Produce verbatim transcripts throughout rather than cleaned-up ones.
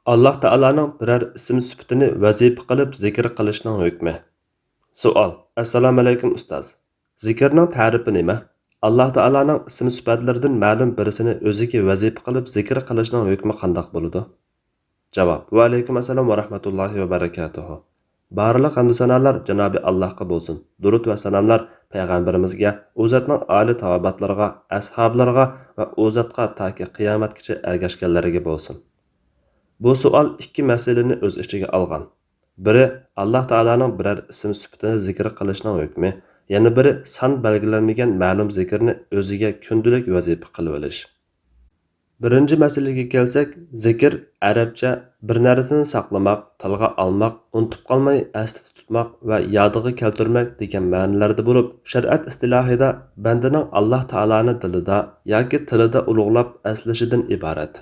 ئاللاھ تائالانىڭ بىرەر ئىسىم سۈپىتىنى ۋەزىپە قىلىپ زىكىر قىلىشنىڭ ھۆكمى. سوئال: ئەسسالامۇئەلەيكۇم ئۇستاز. زىكىرنىڭ تەرىپى نېمە؟ ئاللاھ تائالانىڭ ئىسىم سۈپەتلىرىدىن مەلۇم بىرسىنى ئۆزىگە ۋەزىپە قىلىپ زىكىر قىلىشنىڭ ھۆكمى قانداق بولىدۇ؟ جاۋاب: ۋەئەلەيكۇم ئەسسالام ۋە رەھمەتۇللاھى ۋە بەرىكاتۇھۇ. بارلىق ھەمدۇ سانالار جانابى ئاللاھقا بولسۇن. دۇرۇت ۋە سالاملار پەيغەمبىرىمىزگە، ئۇ زاتنىڭ ئالىي تاۋابىئاتلىرىغا، ئەسھابلىرىغا ۋە ئۇ زاتقا تاكى قىيامەتكىچە ئەگەشكەنلەرگە بولسۇن. بۇ سوئال ئىككى مەسىلىنى ئۆز ئىچىگە ئالغان. بىرى، ئاللاھ تائالانىڭ بىرەر ئىسىم سۈپىتىنى زىكىر قىلىشنىڭ ھۆكمى، يەنە بىرى، سان بەلگىلەنمىگەن مەلۇم زىكىرنى ئۆزىگە كۈندىلىك ۋەزىپە قىلىۋېلىش. بىرىنچى مەسىلىگە كەلسەك، زىكىر ئەرەبچە بىر نەرسىنى ساقلىماق، تىلغا ئالماق، ئۇنتۇپ قالماي ئەستە تۇتماق ۋە يادىغا كەلتۈرمەك دېگەن مەنىلەردە بولۇپ، شەرىئەت ئىستىلاھىدا بەندىنىڭ ئاللاھ تائالانى دىلىدا ياكى تىلىدا ئۇلۇغلاپ ئەسلىشىدىن ئىبارەت.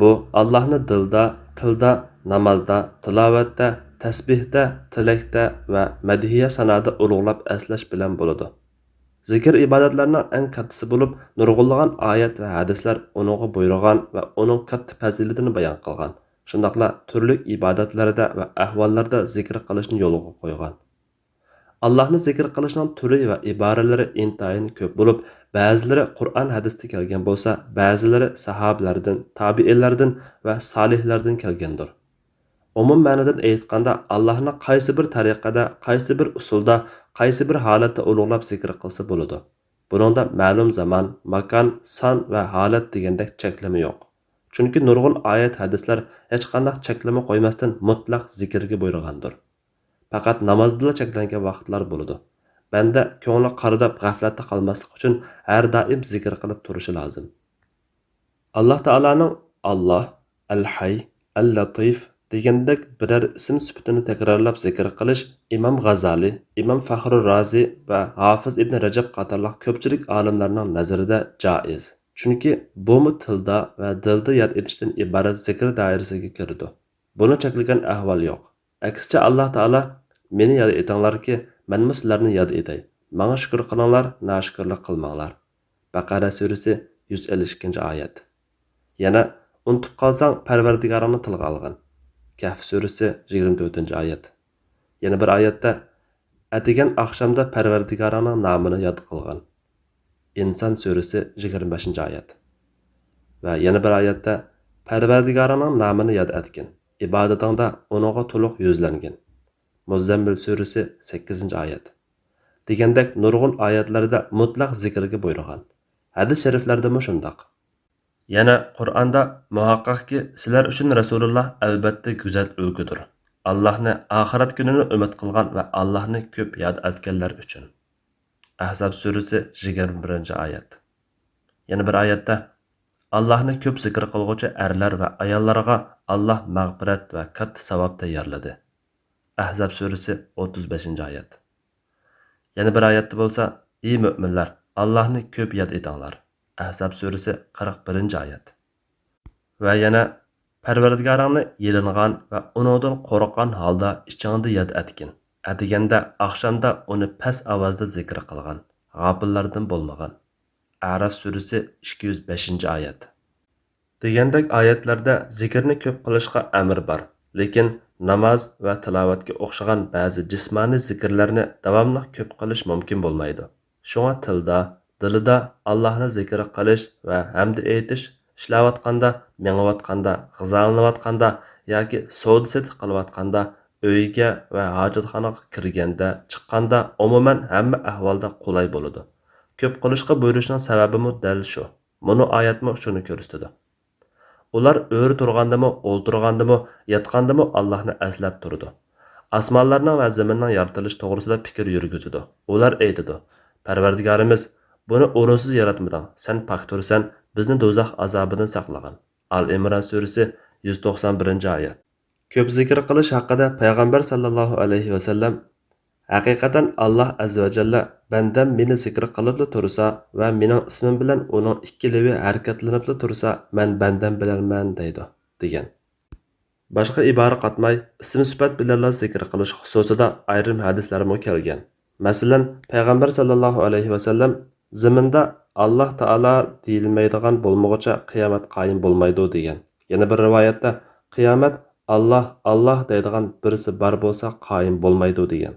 بۇ ئاللاھنى دىلدا، تىلدا، نامازدا، تىلاۋەتتە، تەسبىھتە، تىلەكتە ۋە مەدھىيە سانادا ئۇلۇغلاپ ئەسلەش بىلەن بولىدۇ. زىكىر ئىبادەتلەرنىڭ ئەڭ كاتتىسى بولۇپ، نۇرغۇنلىغان ئايەت ۋە ھەدىسلەر ئۇنىڭغا بۇيرۇغان ۋە ئۇنىڭ كاتتا پەزىلىتىنى بايان قىلغان. شۇنداقلا تۈرلۈك ئىبادەتلەردە ۋە ئەھۋاللاردا زىكىر قىلىشنى يولغا قويغان. ئاللاھنى زىكىر قىلىشنىڭ تۈرى ۋە ئىبارىلىرى ئىنتايىن كۆپ بولۇپ، بەزىلىرى قۇرئان ھەدىستە كەلگەن بولسا، بەزىلىرى ساھابىلەردىن، تابىئىنلاردىن ۋە سالىھلاردىن كەلگەندۇر. ئومۇم مەنىدىن ئېيتقاندا، ئاللاھنى قايسى بىر تەرىقىدە، قايسى بىر ئۇسۇلدا، قايسى بىر ھالەتتە ئۇلۇغلاپ زىكىر قىلسا بولىدۇ. بۇنىڭدا مەلۇم زامان، ماكان، سان ۋە ھالەت دېگەندەك چەكلىمە يوق. چۈنكى نۇرغۇن ئايەت، ھەدىسلەر ھېچقانداق چەكلىمە قويماستىن مۇتلەق زىكىرگە بۇيرۇغاندۇر. پەقەت نامازدىلا چەكلەنگەن ۋاقىتلار بولىدۇ. بەندە كۆڭلى قارىداپ غەپلەتتە قالماسلىق ئۈچۈن ھەر دائىم زىكىر قىلىپ تۇرۇشى لازىم. ئاللاھ تائالانىڭ ئاللاھ، ئەل ھەي، ئەل لەتىف دېگەندەك بىرەر ئىسىم سۈپىتىنى تەكرارلاپ زىكىر قىلىش ئىمام غازالى، ئىمام فەخرۇر رازى ۋە ھافىز ئىبن رەجەب قاتارلىق كۆپچىلىك ئالىملارنىڭ نەزىرىدە جائىز. چۈنكى بۇمۇ تىلدا ۋە دىلدا ياد ئېتىشتىن ئىبارەت زىكىر دائىرىسىگە كىرىدۇ. بۇنى چەكلىگەن ئەھۋال يوق. ئەكسىچە، ئاللاھ تائالا: «مېنى ياد ئېتىڭلاركى، مەنمۇ سىلەرنى ياد ئېتەي. ماڭا شۈكۈر قىلىڭلار، ناشۈكۈرلۈك قىلماڭلار.» بەقەرە سۈرىسى، يۈز ئەللىك ئىككىنچى ئايەت. يەنە: «ئۇنتۇپ قالساڭ، پەرۋەردىگارىڭنى تىلغا ئالغىن.» كەھف سۈرىسى، يىگىرمە تۆتىنچى ئايەت. يەنە بىر ئايەتتە: «ئەتىگەن ئاخشامدا پەرۋەردىگارىڭنىڭ نامىنى ياد قىلغىن.» ئىنسان سۈرىسى، يىگىرمە بەشىنچى ئايەت. ۋە يەنە بىر ئايەتتە: «پەرۋەردىگارىڭنىڭ نامىنى ياد ئەتكىن، ئىبادىتىڭدە ئۇنىڭغا تولۇق يۈزلەنگىن.» مۇززەممىل سۈرىسى، سەككىزىنچى ئايەت. دېگەندەك نۇرغۇن ئايەتلەردە مۇتلەق زىكىرگە بۇيرۇغان. ھەدىس شەرىفلەردىمۇ شۇنداق. يەنە قۇرئاندا: «مۇھەققەقكى، سىلەر ئۈچۈن رەسۇلۇللا ئەلۋەتتە گۈزەل ئۈلگىدۇر، ئاللاھنى، ئاخىرەت كۈنىنى ئۈمىد قىلغان ۋە ئاللاھنى كۆپ ياد ئەتكەنلەر ئۈچۈن.» ئەھزاب سۈرىسى، يىگىرمە بىرىنچى ئايەت. يەنە بىر ئايەتتە: «ئاللاھنى كۆپ زىكىر قىلغۇچى ئەرلەر ۋە ئاياللارغا ئاللاھ مەغپىرەت ۋە كاتتا ساۋاب تەييارلىدى.» ئەھزاب سۈرىسى، ئوتتۇز بەشىنچى ئايەت. يەنە بىر ئايەتتە بولسا: «ئى مۆمىنلەر، ئاللاھنى كۆپ ياد ئېتىڭلار.» ئەھزاب سۈرىسى، قىرىق بىرىنچى ئايەت. ۋە يەنە: «پەرۋەردىگارىڭنى يېلىنغان ۋە ئۇنىڭدىن قورققان ھالدا ئىچىڭدە ياد ئەتكىن. ئەتىگەندە، ئاخشامدا ئۇنى پەس ئاۋازدا زىكىر قىلغىن، غاپىللاردىن بولمىغىن.» ئەراف سۈرىسى، ئىككى يۈز بەشىنچى ئايەت. دېگەندەك ئايەتلەردە زىكىرنى كۆپ قىلىشقا ئەمىر بار، لېكىن ناماز ۋە تىلاۋەتكە ئوخشىغان بەزى جىسمانىي زىكىرلەرنى داۋاملىق كۆپ قىلىش مۇمكىن بولمايدۇ. شۇڭا تىلدا، دىلىدا ئاللاھنى زىكىر قىلىش ۋە ھەمدە ئېيتىش، ئىشلەۋاتقاندا، مېڭىۋاتقاندا، غىزالىنىۋاتقاندا ياكى سودا سېتىق قىلىۋاتقاندا، ئۆيگە ۋە ھاجەتخانىغا كىرگەندە، چىققاندا، ئومۇمەن ھەممە ئەھۋالدا قولاي بولىدۇ. كۆپ قىلىشقا بۇيرۇشنىڭ سەۋەبىمۇ دەل شۇ. مۇنۇ ئايەتمۇ شۇنى كۆرسىتىدۇ. ئۇلار ئۆرە تۇرغاندىمۇ، ئولتۇرغاندىمۇ، ياتقاندىمۇ ئاللاھنى ئەسلەپ تۇرىدۇ. ئاسمانلارنىڭ ۋە زېمىننىڭ يارىتىلىش توغرىسىدا پىكىر يۈرگۈزىدۇ. ئۇلار ئېيتىدۇ: «پەرۋەردىگارىمىز، بۇنى ئورۇنسىز ياراتمىدىڭ، سەن پاكتۇرسەن، بىزنى دوزاخ ئازابىدىن ساقلىغىن.» ئال ئىمران سۈرىسى، يۈز توقسان بىرىنچى ئايەت. كۆپ زىكىر قىلىش ھەققىدە پەيغەمبەر ساللاللاھۇ ئەلەيھى ۋەسەللەم: «ھەقىقەتەن، ئاللاھ ئەززە ۋە جەللە، بەندەم مېنى زىكىر قىلىپلا تۇرسا ۋە مېنىڭ ئىسمىم بىلەن ئۇنىڭ ئىككى لېۋى ھەرىكەتلىنىپلا تۇرسا، مەن بەندەم بىلەنمەن» دەيدۇ، دېگەن. باشقا ئىبارە قاتماي، ئىسىم سۈپەت بىلەنلا زىكىر قىلىش خۇسۇسىدا ئايرىم ھەدىسلەرمۇ كەلگەن. مەسىلەن، پەيغەمبەر ساللاللاھۇ ئەلەيھى ۋەسەللەم: «زېمىندا ئاللاھ تائالا دېيىلمەيدىغان بولمىغۇچە قىيامەت قايىم بولمايدۇ» دېگەن. يەنە بىر رىۋايەتتە: قىيامەت «ئاللاھ، ئاللاھ دەيدىغان بىرسى بار بولسا قايىم بولمايدۇ» دېگەن.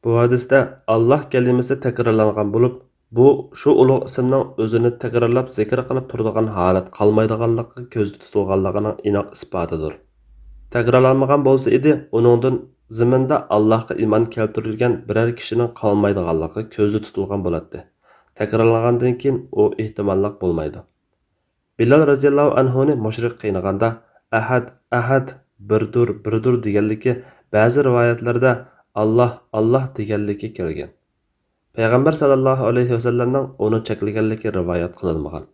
بۇ ھەدىستە «ئاللاھ» كەلىمىسى تەكرارلانغان بولۇپ، بۇ شۇ ئۇلۇغ ئىسىمنىڭ ئۆزىنى تەكرارلاپ زىكىر قىلىپ تۇرىدىغان ھالەت قالمايدىغانلىقى كۆزدە تۇتۇلغانلىقىنىڭ ئېنىق ئىسپاتىدۇر. تەكرارلانمىغان بولسا ئىدى، ئۇنىڭدىن زېمىندا ئاللاھقا ئىمان كەلتۈرۈلگەن بىرەر كىشىنىڭ قالمايدىغانلىقى كۆزدە تۇتۇلغان بولاتتى. تەكرارلانغاندىن كېيىن ئۇ ئېھتىماللىق بولمايدۇ. بىلال رەزىياللاھۇ ئەنھۇنى مۇشرىك قىينىغاندا، «ئەھەد، ئەھەد، بىردۇر، بىردۇر» دېگەنلىكى، بەزى رىۋايەتلەردە «ئاللاھ، ئاللاھ» دېگەنلىكى كەلگەن. پەيغەمبەر ساللاللاھۇ ئەلەيھى ۋەسەللەمنىڭ ئۇنى چەكلىگەنلىكى رىۋايەت قىلىنمىغان.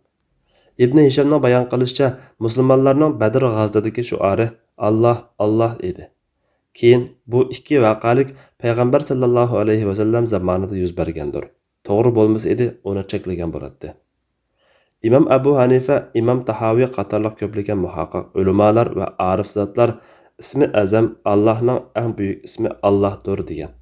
ئىبنى ھىشامنىڭ بايان قىلىشىچە، مۇسۇلمانلارنىڭ بەدر غازىتىدىكى شوئارى «ئاللاھ، ئاللاھ» ئىدى. كېيىن بۇ ئىككى ۋەقەلىك پەيغەمبەر ساللاللاھۇ ئەلەيھى ۋەسەللەم زامانىدا يۈز بەرگەندۇر. توغرا بولمىسا ئىدى، ئۇنى چەكلىگەن بولاتتى. ئىمام ئەبۇ ھەنىفە، ئىمام تاھاۋى قاتارلىق كۆپلىگەن مۇھەققىق ئۆلىمالار ۋە ئارىف زاتلار «ئىسمى ئەزەم، ئاللاھنىڭ ئەڭ بۈيۈك ئىسمى ئاللاھدۇر» دېگەن.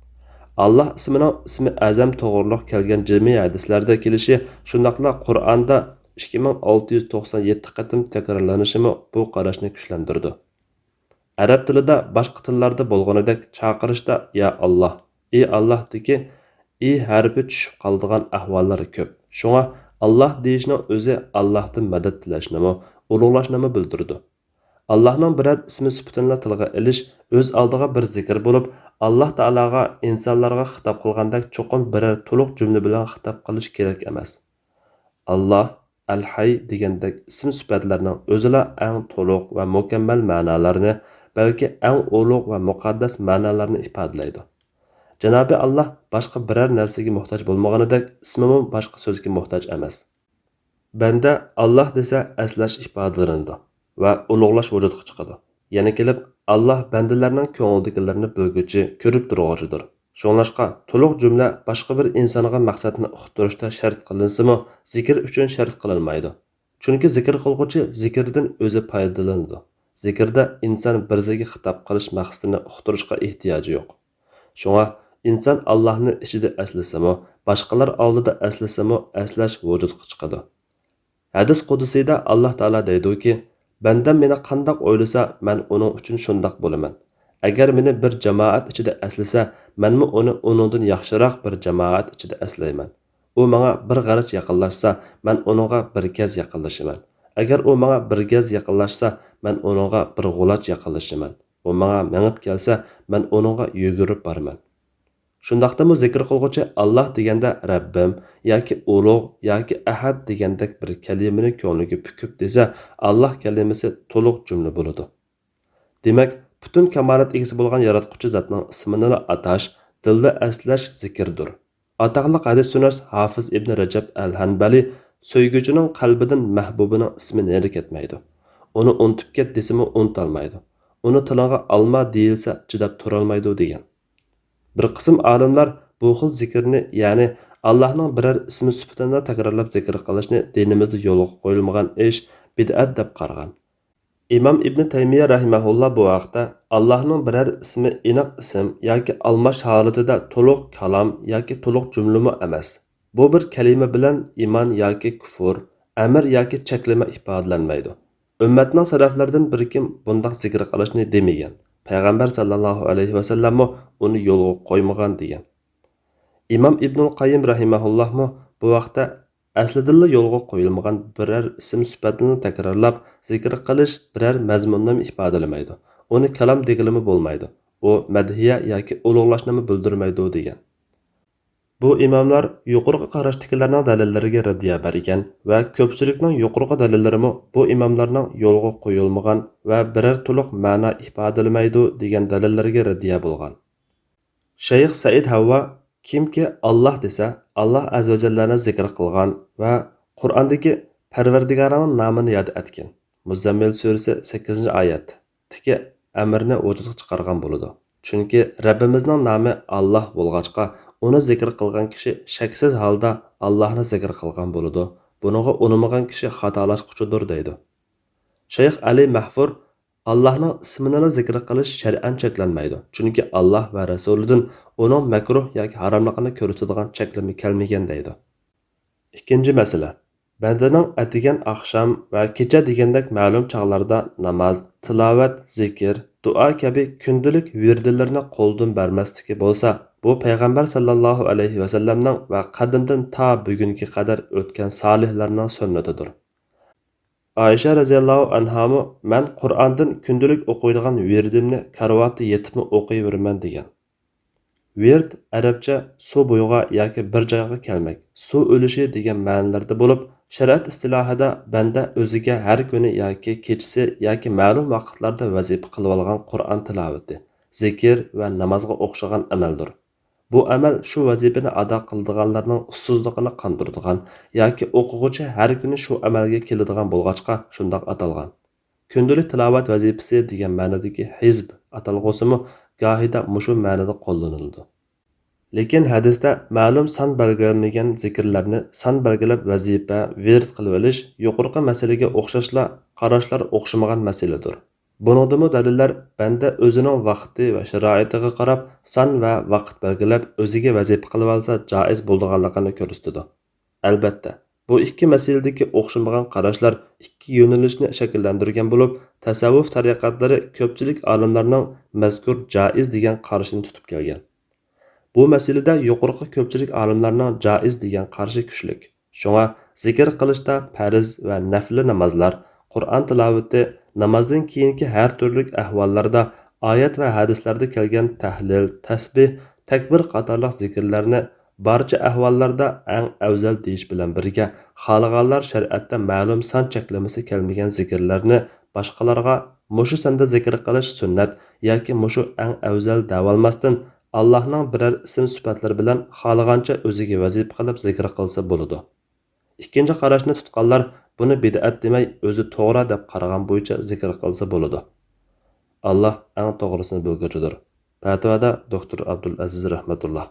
ئاللاھ ئىسمىنىڭ ئىسمى ئەزەم توغرۇلۇق كەلگەن جىمئىي ھەدىسلەردە كېلىشى، شۇنداقلا قۇرئاندا ئىككى مىڭ ئالتە يۈز توقسان يەتتە قېتىم تەكرارلىنىشىمۇ بۇ قاراشنى كۈچلەندۈرىدۇ. ئەرەب تىلىدا باشقا تىللاردا بولغىنىدەك چاقىرىشتا «يا ئاللاھ، ئى ئاللاھ» دىكى «ئى» ھەرپى چۈشۈپ قالىدىغان ئەھۋاللار كۆپ. شۇڭا «ئاللاھ» دېيىشنىڭ ئۆزى ئاللاھتىن مەدەت تىلەشنىمۇ، ئۇلۇغلاشنىمۇ بىلدۈرىدۇ. ئاللاھنىڭ بىرەر ئىسمى سۈپىتىنىلا تىلغا ئېلىش ئۆز ئالدىغا بىر زىكىر بولۇپ، ئاللاھ تائالاغا ئىنسانلارغا خىتاب قىلغاندەك چوقۇم بىرەر تولۇق جۈملە بىلەن خىتاب قىلىش كېرەك ئەمەس. ئاللاھ، ئەل-ھەي دېگەندەك ئىسىم سۈپەتلەرنىڭ ئۆزىلا ئەڭ تولۇق ۋە مۇكەممەل مەنالارنى، بەلكى ئەڭ ئۇلۇغ ۋە مۇقەددەس مەنالارنى ئىپادىلەيدۇ. جانابى ئاللاھ باشقا بىرەر نەرسىگە موھتاج بولمىغىنىدەك، ئىسمىمۇ باشقا سۆزگە موھتاج ئەمەس. بەندە «ئاللاھ» دېسە ئەسلەش ئىپادىلىنىدۇ ۋە ئۇلۇغلاش ۋۇجۇدقا چىقىدۇ. يەنە كېلىپ، ئاللاھ بەندىلەرنىڭ كۆڭلىدىكىلىرىنى بىلگۈچى، كۆرۈپ تۇرغۇچىدۇر. شۇڭلاشقا، تولۇق جۈملە باشقا بىر ئىنسانغا مەقسەتنى ئۇقتۇرۇشتا شەرت قىلىنسىمۇ، زىكىر ئۈچۈن شەرت قىلىنمايدۇ. چۈنكى زىكىر قىلغۇچى زىكىردىن ئۆزى پايدىلىنىدۇ. زىكىردە ئىنسان بىرسىگە خىتاب قىلىش مەقسىتىنى ئۇقتۇرۇشقا ئېھتىياجى يوق. شۇڭا، ئىنسان ئاللاھنى ئىچىدە ئەسلىسىمۇ، باشقىلار ئالدىدا ئەسلىسىمۇ، ئەسلەش ۋۇجۇدقا چىقىدۇ. ھەدىس قۇدسىيدا ئاللاھ تائالا دەيدۇكى، «بەندەم مېنى قانداق ئويلىسا، مەن ئۇنىڭ ئۈچۈن شۇنداق بولىمەن. ئەگەر مېنى بىر جامائەت ئىچىدە ئەسلىسە، مەنمۇ ئۇنى ئۇنىڭدىن ياخشىراق بىر جامائەت ئىچىدە ئەسلەيمەن. ئۇ ماڭا بىر غەرەچ يېقىنلاشسا، مەن ئۇنىڭغا بىر گەز يېقىنلىشىمەن. ئەگەر ئۇ ماڭا بىر گەز يېقىنلاشسا، مەن ئۇنىڭغا بىر غۇلاچ يېقىنلىشىمەن. ئۇ ماڭا مېڭىپ كەلسە، مەن ئۇنىڭغا يۈگۈرۈپ بارىمەن.» شۇنداقتىمۇ زىكىر قىلغۇچى «ئاللاھ» دېگەندە «رەببىم» ياكى «ئۇلۇغ» ياكى «ئەھەد» دېگەندەك بىر كەلىمىنى كۆڭلىگە پۈكۈپ دېسە، «ئاللاھ» كەلىمىسى تولۇق جۈملە بولىدۇ. دېمەك، پۈتۈن كامالەت ئىگىسى بولغان ياراتقۇچى زاتنىڭ ئىسمىنىلا ئاتاش، دىلدا ئەسلەش زىكىردۇر. ئاتاقلىق ھەدىسشۇناس ھافىز ئىبنى رەجەب ئەل-ھەنبەلى «سۆيگۈچىنىڭ قەلبىدىن مەھبۇبىنىڭ ئىسمى نېرى كەتمەيدۇ. ئۇنى ئۇنتۇپ كەت دېسىمۇ ئۇنتالمايدۇ. ئۇنى تىلىڭغا ئالما دېيىلسە چىداپ تۇرالمايدۇ» دېگەن. بىر قىسىم ئالىملار بۇ خىل زىكىرنى، يەنى ئاللاھنىڭ بىرەر ئىسمى سۈپىتىنى تەكرارلاپ زىكىر قىلىشنى دىنىمىزدا يولغا قويۇلمىغان ئىش، بىدئەت دەپ قارىغان. ئىمام ئىبنى تەيمىيە رەھىمەھۇللا بۇ ھەقتە، «ئاللاھنىڭ بىرەر ئىسمى ئېنىق ئىسىم ياكى ئالماش ھالىتىدە تولۇق كالام ياكى تولۇق جۈملىمۇ ئەمەس. بۇ بىر كەلىمە بىلەن ئىمان ياكى كۇفۇر، ئەمىر ياكى چەكلىمە ئىپادىلەنمەيدۇ. ئۈممەتنىڭ سەلەفلىرىدىن بىر كىم بۇنداق زىكىر قىلىشنى دېمىگەن، پەيغەمبەر ساللاللاھۇ ئەلەيھى ۋەسەللەممۇ ئۇنى يولغا قويمىغان» دېگەن. ئىمام ئىبنۇل قەييىم رەھىمەھۇللاھمۇ بۇ ھەقتە، «ئەسلىدىنلا يولغا قويۇلمىغان بىرەر ئىسىم سۈپەتنى تەكرارلاپ زىكىر قىلىش بىرەر مەزمۇننىمۇ ئىپادىلىمەيدۇ. ئۇنى كالام دېگىلىمۇ بولمايدۇ. ئۇ مەدھىيە ياكى ئۇلۇغلاشنىمۇ بىلدۈرمەيدۇ» دېگەن. بۇ ئىماملار يۇقىرىقى قاراشتىكىلەرنىڭ دەلىللىرىگە رەددىيە بەرگەن ۋە كۆپچىلىكنىڭ يۇقىرىقى دەلىللىرىمۇ بۇ ئىماملارنىڭ يولغا قويۇلمىغان ۋە بىرەر تولۇق مەنا ئىپادىلىمەيدۇ دېگەن دەلىللىرىگە رەددىيە بولغان. شەيخ سەئىد ھەۋۋا، «كىمكى ئاللاھ دېسە، ئاللاھ ئەززەۋەجەللەنى زىكىر قىلغان ۋە قۇرئاندىكى پەرۋەردىگارىڭنىڭ نامىنى ياد ئەتكىن، مۇزەممىل سۈرىسى سەككىزىنچى ئايەت، تىكى ئەمرنى ۋۇجۇدقا چىقارغان بولىدۇ. چۈنكى رەببىمىزنىڭ نامى ئاللاھ بولغاچقا، ئۇنى زىكىر قىلغان كىشى شەكسىز ھالدا ئاللاھنى زىكىر قىلغان بولىدۇ. بۇنىڭغا ئۇنىمىغان كىشى خاتالاشقۇچىدۇر» دەيدۇ. شەيخ ئەلى مەھفۇر، «ئاللاھنىڭ ئىسمىنىلا زىكىر قىلىش شەرئەن چەكلەنمەيدۇ، چۈنكى ئاللاھ ۋە رەسۇلىدىن ئۇنىڭ مەكرۇھ ياكى ھاراملىقىنى كۆرسىتىدىغان چەكلىمە كەلمىگەن» دەيدۇ. ئىككىنچى مەسىلە. بەندىنىڭ ئەتىگەن، ئاخشام ۋە كېچە دېگەندەك مەلۇم چاغلاردا ناماز، تىلاۋەت، زىكىر، دۇئا كەبى كۈندىلىك ۋىردىلىرىنى قولدىن بەرمەسلىكى بولسا، بۇ پەيغەمبەر ساللاللاھۇ ئەلەيھى ۋەسەللەمنىڭ ۋە قەدىمدىن تا بۈگۈنگە قەدەر ئۆتكەن سالىھلارنىڭ سۈننىتىدۇر. ئائىشە رەزىياللاھۇ ئەنھامۇ، مەن قۇرئاندىن كۈندىلىك ئوقۇيدىغان ۋىردىمنى كارىۋاتتا يېتىپمۇ ئوقۇيۋېرىمەن دېگەن. ۋىرد ئەرەبچە سۇ بويىغا ياكى بىر جايغا كەلمەك، سۇ ئۈلۈشى دېگەن مەنىلەردە بولۇپ، شەرىئەت ئىستىلاھىدا بەندە ئۆزىگە ھەر كۈنى ياكى كېچىسى ياكى مەلۇم ۋاقىتلاردا ۋەزىپە قىلىۋالغان قۇرئان تىلاۋىتى، زىكىر ۋە نامازغا ئوخشىغان ئەمەلدۇر. بۇ ئەمەل شۇ ۋەزىپىنى ئادا قىلىدىغانلارنىڭ ئۇسسۇزلۇقىنى قاندۇرىدىغان ياكى ئوقۇغۇچى ھەر كۈنى شۇ ئەمەلگە كېلىدىغان بولغاچقا شۇنداق ئاتالغان. كۈندىلىك تىلاۋەت ۋەزىپىسى دېگەن مەنىدىكى ھىزب ئاتالغۇسىمۇ گاھىدا مۇشۇ مەنىدە قوللىنىلىدۇ. لېكىن ھەدىستە مەلۇم سان بەلگىلەنمىگەن زىكىرلەرنى سان بەلگىلەپ ۋەزىپە، ۋىرد قىلىۋېلىش يۇقىرىقى مەسىلىگە ئوخشاشلا قاراشلار ئوخشىمىغان مەسىلىدۇر. بۇنىڭدىمۇ دەلىللەر بەندە ئۆزىنىڭ ۋاقتى ۋە شارائىتىغا قاراپ سان ۋە ۋاقىت بەلگىلەپ ئۆزىگە ۋەزىپە قىلىۋالسا جائىز بولىدىغانلىقىنى كۆرسىتىدۇ. ئەلبەتتە، بۇ ئىككى مەسىلىدىكى ئوخشىمىغان قاراشلار ئىككى يۆنىلىشنى شەكىللەندۈرگەن بولۇپ، تەسەۋۋۇپ تەرىقەتلىرى كۆپچىلىك ئالىملارنىڭ مەزكۇر جائىز دېگەن قارىشىنى تۇتۇپ كەلگەن. بۇ مەسىلىدە يۇقىرىقى كۆپچىلىك ئالىملارنىڭ جائىز دېگەن قارىشى كۈچلۈك. شۇڭا زىكىر قىلىشتا پەرز ۋە نەپلى نامازلار، قۇرئان تىلاۋىتى، نامازدىن كېيىنكى ھەر تۈرلۈك ئەھۋاللاردا ئايەت ۋە ھەدىسلەردە كەلگەن تەھلىل، تەسبىھ، تەكبىر قاتارلىق زىكىرلەرنى بارچە ئەھۋاللاردا ئەڭ ئەۋزەل دېيىش بىلەن بىرگە، خالىغانلار شەرىئەتتە مەلۇم سان چەكلىمىسى كەلمىگەن زىكىرلەرنى باشقىلارغا مۇشۇ ساندا زىكىر قىلىش سۈننەت ياكى مۇشۇ ئەڭ ئەۋزەل دەۋالماستىن، ئاللاھنىڭ بىرەر ئىسىم سۈپەتلىرى بىلەن خالىغانچە ئۆزىگە ۋەزىپە قىلىپ زىكىر قىلسا بولىدۇ. ئىككىنچى قاراشنى تۇتقانلار بۇنى بىدئەت دېمەي، ئۆزى توغرا دەپ قارىغان بويىچە زىكىر قىلسا بولىدۇ. ئاللاھ ئەڭ توغرىسىنى بىلگۈچىدۇر. پەتىۋادا دوكتور ئابدۇلئەزىز رەھمەتۇللاھ.